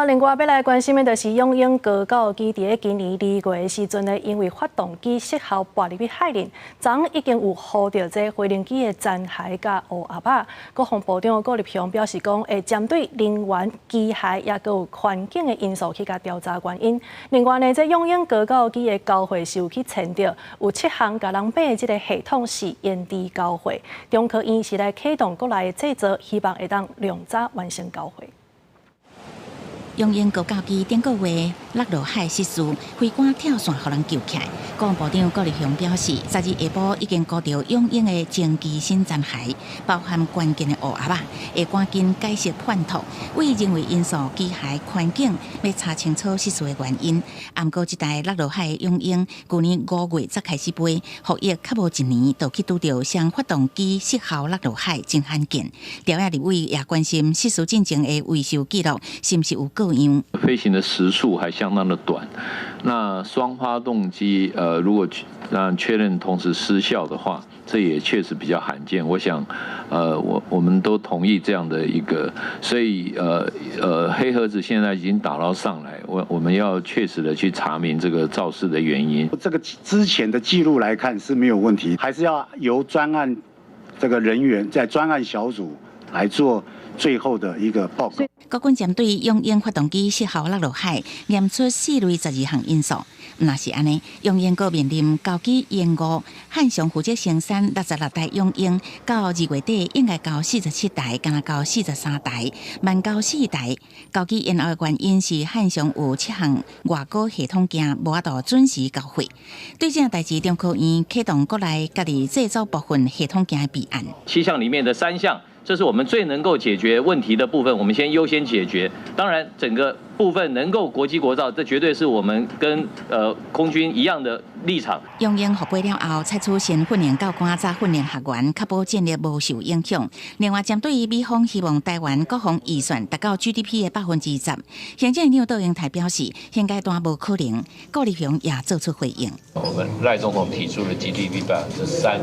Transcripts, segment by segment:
啊，另外欲來關心的就是雄鷹高教機佇咧今年2月的時陣呢，因為發動機失效跋入去海裡，昨已經有捕著這飛行機的殘骸佮烏盒仔。國防部長郭立雄表示講，會針對人員、機械抑閣有環境的因素去共調查原因。另外呢，這雄鷹高教機的交會是有去簽著，有七項共人買的這個系統是延遲交貨。中科院是來啟動國內的製造，希望會當量早完成交貨。雄鷹高教機頂個月落落海失事，飛官跳傘予人救起來。國防部長郭立雄表示，昨日下晡已經捕著雄鷹的整機新殘骸，包含關鍵的烏盒仔，會趕緊解釋判讀，為人為因素、機械環境，欲查清楚失事的原因。毋過，這台落落海的雄鷹，舊年5月才開始飛，服役較無一年，就去拄著雙發動機失效落落海，真罕見。朝野立委也關心失事進前的維修記錄是毋是有過樣。飛行的時數還相當的短，那雙發動機，如果讓確認同時失效的話，這也確實比較罕見。我想，我們都同意這樣的一個，所以，黑盒子現在已經打撈上來，我們要確實的去查明這個肇事的原因。這個之前的記錄來看是沒有問題，還是要由專案這個人員在專案小組來做最後的一個報告。國軍針對雄鷹發動機失效落落海，驗出四類12項因素。若是按呢，雄鷹閣面臨交機延誤，漢翔負責生產66台雄鷹，到2月底應該交47台，干焦交43台，慢交4台。交機延後的原因是漢翔有七項外購系統件無法度準時交貨。對這項代誌，中科院啟動國內家己製作部分系統件的備案。七項裡面的三項，這是我們最能夠解決問題的部分，我們先優先解決。當然，整個部分能夠國機國造，這絕對是我們跟空軍一樣的立場。雄鷹復飛了後，採取先訓練教官，再訓練學員，確保戰力無受影響。另外，針對美方希望台灣國防預算達到 GDP 的10%，行政院長卓榮泰表示，現階段無可能。郭立雄也做出回應。我們賴總統提出了 GDP 3%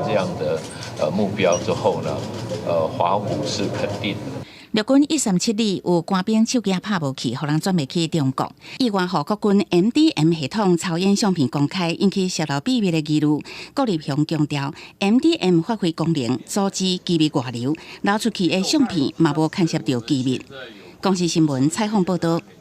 這樣的目標之後呢，華府是肯定的。陸軍137旅有官兵手機拍無去，予人轉賣去中國。意外予國軍 MDM 系統操演相片公開，引起洩露秘密的疑慮。郭立雄強調，MDM 發揮功能，阻止機密外流，流出去的相片嘛無牽涉著機密。公視新聞採訪報導。